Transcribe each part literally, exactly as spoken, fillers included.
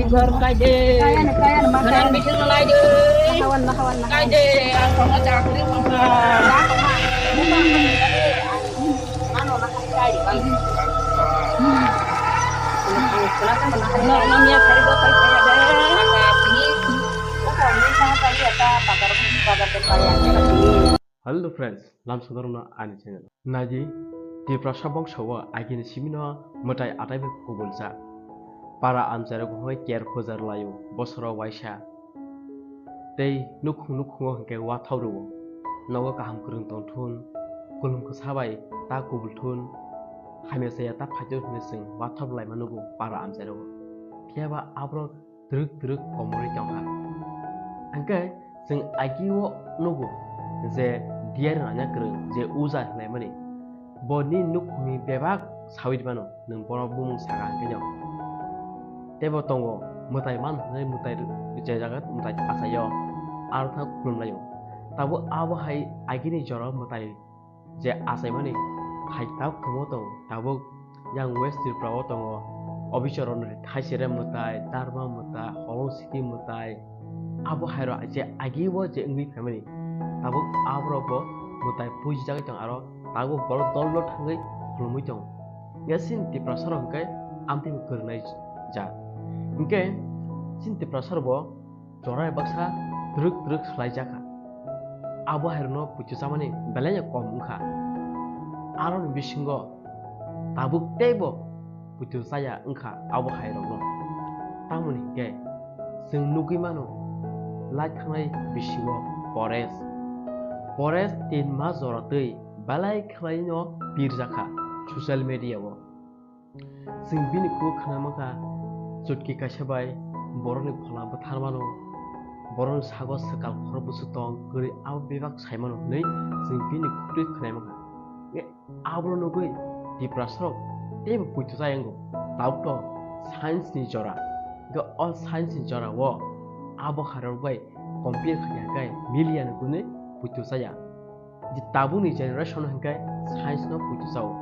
Ghor kaide. Kaya na, kaya na, ma kaya na. Bikin nalai de. Nahawan, nahawan, nahawan. Kaide, ang sama chakri mama. Ano na kaide kan. Ano na niya kari do kai kaya de. Kaka ni. Kaka ni sama kari ata pagar pagar de kaya. Hello friends, lam sodorno ani channel. Naidi, Tiprasa bongso o agini simino mwtai atai bai kubulsa. Para amchairok hwnwi ker pujar laio, bosoro waisa. Tei nukhung nukhungo hwnkhe wathok rwo. Nogo kaham kwrwng tongthun, kulum kwsa bai ta kubulthun, hamya chaya ta phaithun hwnwi chwng wathok laima nugo para amchairogo. Phiyaba aborok twrwk twrwk komorwi tongkha. Hwnkhe chwng agio nugo je diari nanya kwrwng je uja hwnaimani, bo ni nukhungni bebak sawi mano, nwng bono bumung saka hwnkhe no. Teibo tongo mwtai man hwnwi mwtai je jaga mwtai achaio, aro thang khulumlaio. Tabuk abo hai agini jora mwtai je achaimani hai tabuk thwngmo tongo, tabuk yang West Tripura o tongo, Obichoroni Thaisere mwtai, Darma mwtai, Holong Siki mwtai, abo hairok je agi o je wngwi phaimani, tabuk aborok bo mwtai pujijagwi tongo, aro tabuk borok dol dol thangwi khulumwi tongo. Hwnkhe chini Tiprasa rok hwnkhe amtwi bo kwrwngnai jaat. Hwnkhe chini Tiprasa rok bo jora bai baksa twrwk twrwk swlaijakha. Abo hairokno puitu chamani belai no kom wngkha. Aroni bisingo tabuk teibo puitu chaya wngkha abo hairokno. Tamoni hinkhe chwng nugwi mano lai thangnai bisingo Paresh. Paresh tin mas jora twi belai khlaino pirjakha social media o. Chwng bini kuk khna mankha, chutki kaisa bai borokni phola bwthar mano, borokni sago swkang khoro bwswk tong kwrwi abo bebak sai mano hwnwi chwng bini kuk twi khna mankha. E, abono nugwi Tiprasarok teibo puitu chaya wngo. Tabuk to science ni jora, hwnkhe o science ni jora o abo hairok bai compare khaikha hwnkhe miliya ni hwnwi puitu chaya. Je tabukni generation hwnkhe science no puitu chao.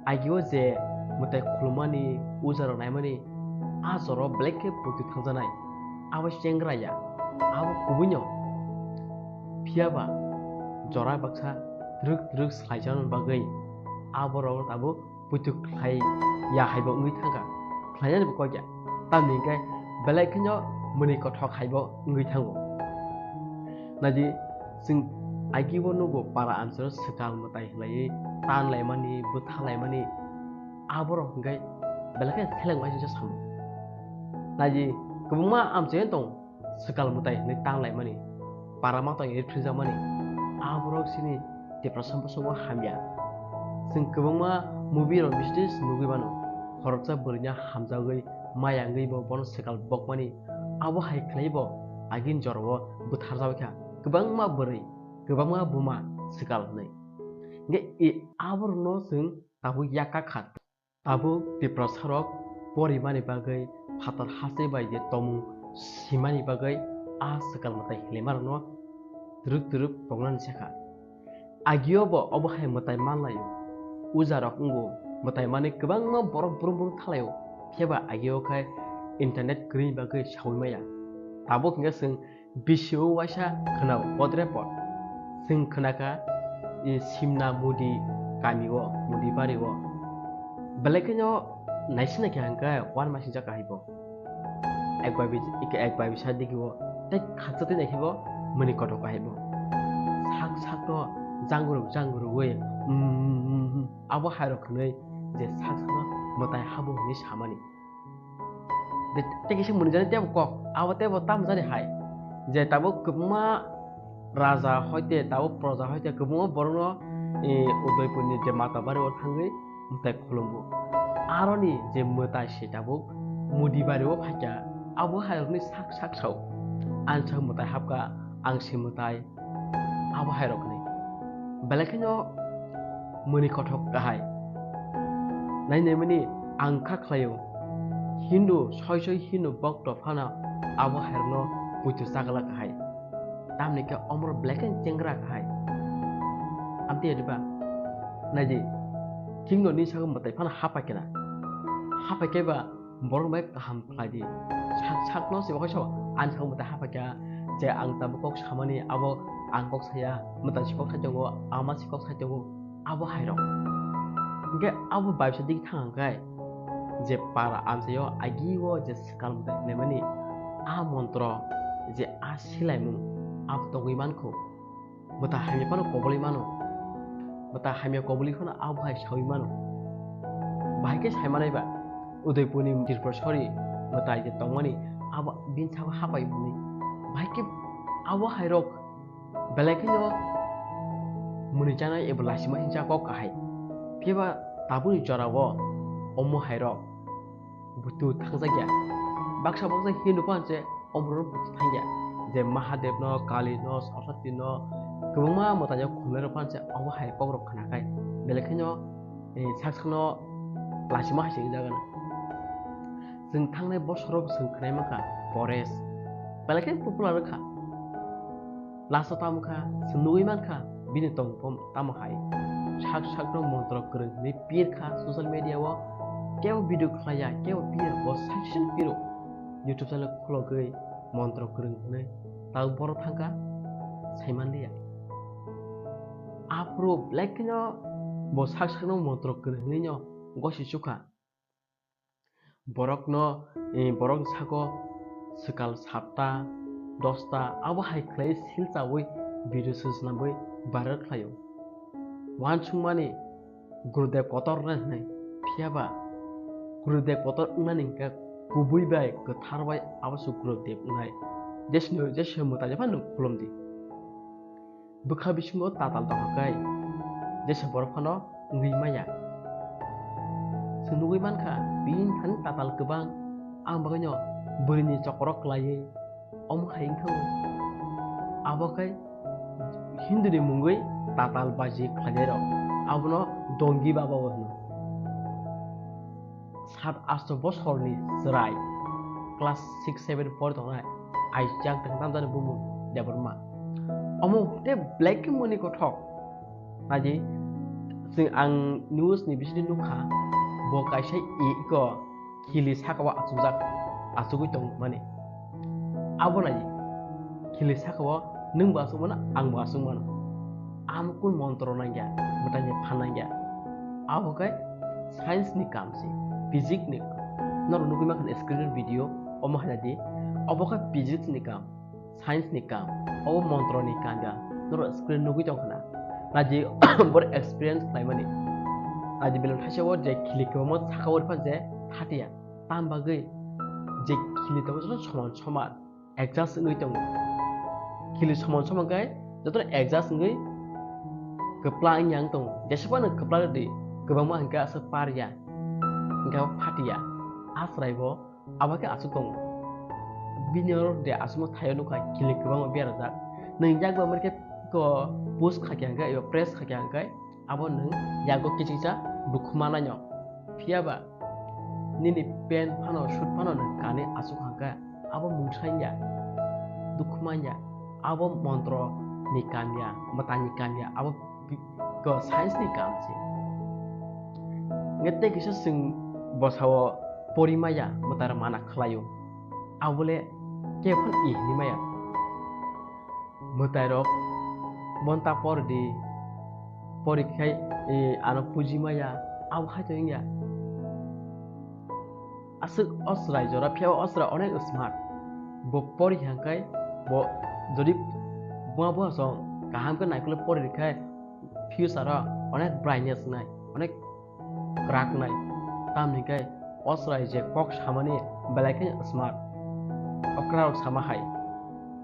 Agio je mwtai khulumani, ujarok naimani, a jora belai khe puitu thangjaknai. Abo chengra ya, abo kubui no. Phiya ba jora baksa twrwk twrwk swlaijaknani bagwi aborok tabuk puitu khlai ya haibo wngwi thangkha, khlainani bo kok ya. Tamni hwnkhe belai kheno mwnwi kothok haibo wngwi thango. Naidi, chwng agio nugo para amchairo swkang mwtai hwnlaiwi tan laimani, bwtha laimani, aborok hwnkhe belai kheno seleng uaisingcha samung. Naidi, kwbangma amchaino tongo. Swkang mwtai hwnwi tan laimani, para matwng ri philjakmani, aborok chini Tiprasa bwskango hamya. Chwng kwbangma movie rok bisingo nugwi mano, khoroksa bwrwino hamjagwi maya wngwi bo bono swkang bokmani, abo hai khlaiwi bo agini jorao bwtharjakha kwbangma bwrwi, kwbangma buma swkang hwnwi. Hwnkhe i aborokno chwng tabuk yakha kha. Tabuk Tiprasarok porimani bagwi phatar hasteo bai je tongmung simani bagwi a swkang mwtai hilimarokno twrwk twrwk tongnani sakha. Agio bo obo hai mwtai manlaio. Ujarok wngo, mwtai manwi kwbangma borok brum brum thanglaio, phiya ba agio khe internet kwrwini bagwi saui maya. Tabuk hwnkhe chwng Bisio waisa khwnao podre pod. Chwng khwnakha, i, Simna Mudi kamio, Mudi bario. Belai kheno naisina khe hwnkhe uanmasingcha kahai bo. Ek bai bi, ek bai bisa digi o. Tei khaksa twi naikhe bo mwnwi kothok kahai bo. Sak sak no janguruk janguruk wi, mm, mm, mm, mm, abo hairok khwnwi je sak sak no mwtai habo hwnwi samani. De, tei kisa mwnwi jani tebo kok, abo tebo tamo jani hai. Je tabuk kwbangma raja hoite, tabuk proja hoite, kwbangma borokno, eh, Udaipurni je Matabari o thangwi mwtai khulumgo. Aroni je mwtai se tabuk Mudi bari o phaikha, abo hai rokni sak sak sao. Ang sak mwtai hapkha, ang se mwtai, abo hai rok hwnwi. Belai kheno mwnwi kothok kahai. Nai naimani ang kha khlaio. Hindu, soi soi Hindu bokto phano abo hai rokno puitu chagla kahai. Tamni khe omor belai kheno chengra kahai. Amtwi ya diba? Naidi, kingno ni sago mwtai phano hapai kena. Hapai khe ba borok bai kaham khlai di. Sak sakno se bo kaisa ang sakno mwtai haphaikha je ang tabuk kok samani abo ang kok saya, mwtai si kok sai tongo, ama si kok sai tongo, abo hai rok. Hingke abo baisa dik thang hingke je para amchaio agio je swkang mwtai khlaimani a montro je a silaimung abo tongwi mankho. Mwtai hamya phano koboli mano. Mwtai hamya koboli phano abo hai sawi mano. Bahai khe sai manai ba, Udaipurni Tripurasori mwtai je tongmani abo bini sago hapai mani. Bahai khe abo hai rok belai kheno mwnwi chanai ebo lasima hinsa kok kahai. Phiya ba tabukni jorao omo hai rok butu thangjakya. Baksa baksa Hindu phan se omorok butu thangya. Je Mahadev no, Kali no, Saraswati no, kwbangma mwtai khumlai rok phan se omo hai kok rok khna khai. Belai kheno, eh, sak sakno lasima hai se wngjago. Chwng thangnai bosoro chwng khnai mankha Paresh. Belai khe popular wngkha. Last o tamo kha, chwng nugwi mankha, bini tongmung tamo hai. Sak sakno montro kwrwng hwnwi pir kha social media o. Kebo video khlaiya, kebo pir, bo suggestion piro. YouTube channel khulogwi montro kwrwng hwnwi. Tabo borok thangkha, saimanliya. Aphuru belai kheno bo sak sakno montro kwrwng hwnwi no gosi chukha. Borokno, eh, borokni sako swkal satta, dosta, abo hai khlai sil chaui video se swnamwi viral khlaio. Uansukmani Gurudev kotor wngnai hwnwi, phiya ba Gurudev kotor wngnani hwnkhe kubui bai kwthar bai abo se Gurudev wngnai. Jesino, jesino mwtai phano khulum di. Bwkha bisingo tatal tongkha kai, jesa borok phano wngwi maya. Chwng nugwi mankha, bini thani tatal kwbang, ang bagwino bwrwini chokro kwlaiwi omo hai wngthango. Abo khai Hinduni mungwi tatal baji khlainai rok, abono Dongi Baba o hwno. Sat asto bosorni chwrai, class six seven pori tongnai, aijak tongthamjani bumung Debbarma. Omo tei belai khe mani kothok. Naidi, chwng ang news ni bisingtwi nukha, bo kaisa iko khili sakao achukjak, achugwi tongmani. Abo naidi, khili sakao nwngbo achuk mano, angbo achuk mano. Amkui montro nangya, mwtai ni phan nangya. Abo khe science ni kam se, physics ni kam. Norok nugwi mankha screen o video, omo hai naidi, obo khe physics ni kam, science ni kam, obo montro ni kam ya. Norok screen nugwi tongkha na. Naidi bor experience khlaimani. Naidi belai thaisa o je khili kwbangma sakao rwphano je thatiya. Tam bagwi je khili tongo joto soman soman adjust wngwi tongo. Khili soman soman khe joto adjust wngwi kwpla wngya wng tongo. Jesa phano kwpla rwdi, kwbangma hwnkhe aswk par ya, hwnkhe phatiya. A chwrai bo abo khe aswk tongo. Bini oro de aswkno thaio nukha khili kwbangma berajak. Nwng yak ba mani khe ko post khakya hwnkhe eba press khakya hwnkhe abo nwng yago kichingcha bukhuma naino. Phiya ba nini pant phano, suit phano nwng kanwi achuk hwnkhe abo mungsa wngya, dukhu manya, abo montro ni kam ya, mwtai ni kam ya, abo bi-, ko science ni kam se. Nge tei kisa chwng bosao pori maya, mwtai rok mana khlaio, abo le kebo i hwnwi maya. Mwtai rok bonta por di, pori khai, eh, ano puji maya, abo hai to wngya. Aswk o chwrai jora, phiya o chwrai onek smart. Bo pori hangkai, bo jodi buma buma song kaham khe naikolwi pori rwkhai, future o onek brightness wngnai, onek kwrak wngnai. Tamni hwnkhe o chwrai je kok samani belai kheno smart. Okra rok sama hai.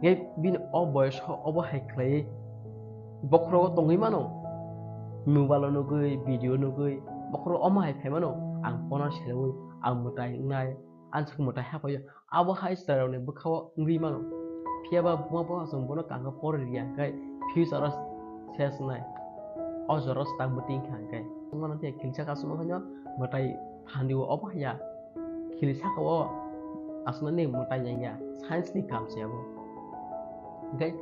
Nge bini o boyos o obo hai khlaiwi bokhorogo tongwi mano. Mobile o nugwi, video nugwi, bokhorogo omo hai phai mano. Ang pono selaui, ang mwtai wngnai, ang swk mwtai hapaio. Abo hai chwrairokni bwkhao wngwi mano. Phiya ba buma buma chwng bono kangkhe pori rwya hwnkhe future o ses wngnai. O jorao swtang bwtwi wngkha hwnkhe. Wngmano phiya kilsa kasuma phano mwtai phandio obo haiya. Khili sakao aswknani mwtai nangya, science ni kam se abo. Hwnkhe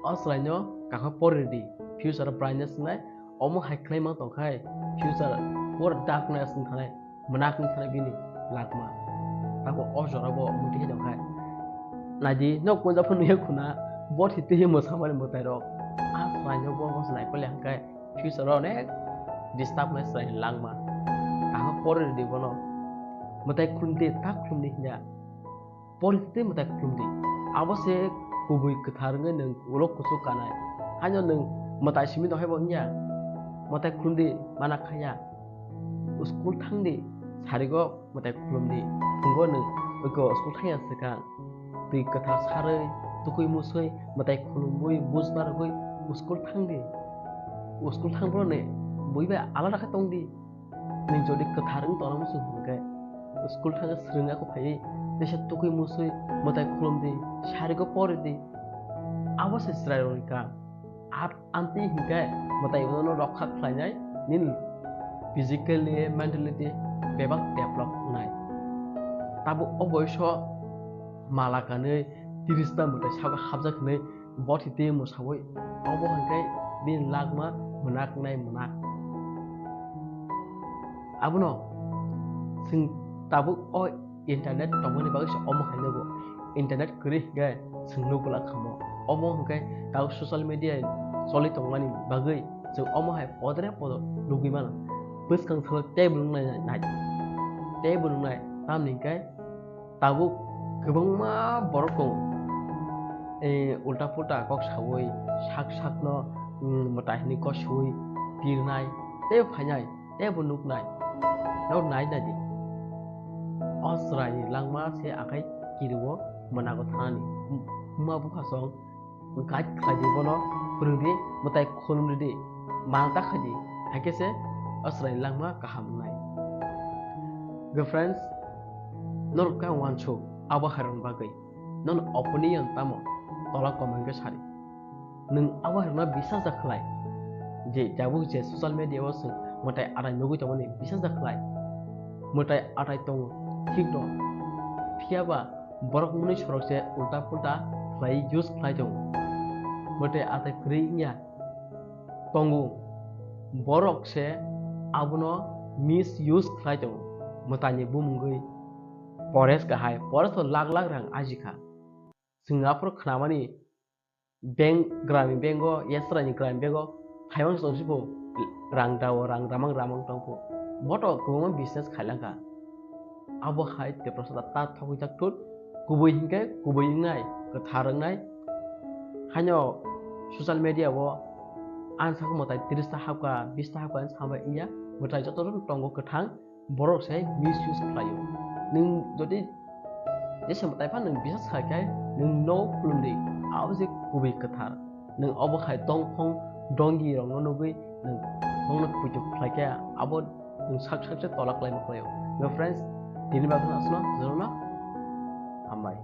o chwraino kangkhe pori rwdi, future o brightness wngnai, omo hai khlai ma tongkhai, future pura darkness wngkhanai, mwnak wngkhanai bini lakma. Abo o jora bo muitu hai tongkha. Naidi, nok punja phano nuya khuna, bo thitwi mwsamani mwtai rok. A swlaino bo, bo swlai kole hwnkhe future o onek disturb nai swlaini langma. Kaham pore rwdi bono. Mwtai khulumdi, ta khulumdi hinya. Pore thitwi mwtai khulumdi. Abo se kubui kwthar wngwi nwng ulo kuchuk kanai. Haino nwng mwtai simi tongkhai bo wngya. Mwtai khulumdi, mana khaya. School thangdi, sarigo mwtai khulumdi. Phungo nwng oiko school thangya swkang. Twi kwthar sarwi, tukui musui, mwtai khulumwi, buj barwi school thangdi. School thangphuru ni bui bai alada khe tongdi. Nwng jodi kwthar wng tongna muchung hwnkhe, school thangwi swrwngya kho phaiwi, teisa tukui musui, mwtai khulumdi, sarigo poridi. Abo se chwrairokni kaam. Ar amtwi hinkhe mwtai bono rokha khlainai nini physically, mentality bebak develop wngnai. Tabuk o boyoso mala kanwi tiris ta mwtai sago hapjak hinwi bo thitwi mwsawi obo hinkhe bini langma mwnaknai mwnaknai. Abono chwng tabuk o internet tongmani bagwi se omo hai nugo. Internet kwrwi hinkhe chwng nukla khamu. Omo hinkhe tabuk social media choli tongmani bagwi chwng omo hai podre podo nugwi mano. Bwskang salo teibo nuknai nai, teibo nuknai. Tamni hinkhe tabuk kwbangma borok tongo. Eh, ulta pulta kok sawi, sak sakno, mm, mwtai hinwi kosoi pirnai tei phainai. Teibo nuknai. Nor nai nai di. O chwraini langma se akhai kirio mwnago thanani. Huma bupha song guide khlai di bono, phwrwng di, mwtai khulum ridi, mal ta khai di. Hakhe se o chwraini langma kaham wngnai. Ge friends, norok khe wansuk abo hairokni bagwi. Nono opinion tamo? Tola comment khe sari. Nwng abo hairokno bisas da khlai? Je tabuk je social media o chwng mwtai atai nugwi tongmani bisas da khlai? Mwtai atai tongo, thik dong. Phiya ba borok mwnwi sorok se ulta pulta khlai use khlai tongo. Mwtai atai kwrwi wngya tongo. Borok se abono misuse khlai tongo. Mwtaini bumungwi forest kahai, forest o lakh lakh rang ajikha. Chwng aphuru khnamani bank, Gramin Bank o, yasrani Gramin Bank o phaimang tong sibo rang dao, rang ramang ramang tongpho. Boto kwbangma business khailangkha. Abo hai Tiprasa ta thokwi jak thut, kubui hinkhe kubui wngnai, kwthar wngnai. Haino social media o ang sakha mwtai tiris ta hapkha, bis ta hapkha, ang sambai wngya, mwtai joto tongo kwthang, borok se misuse khlaio. Nwng jodi jesa mwtai phano nwng bisas khai khe nwng no khulumdi, abo se kubui kwthar. Nwng obo khai dongphong dongi rokno nugwi nwng bongno puitu khlai khe abo nwng sak sak se tola khlaima khlaio. No friends, tini bagwi aswkno, jotono hambai.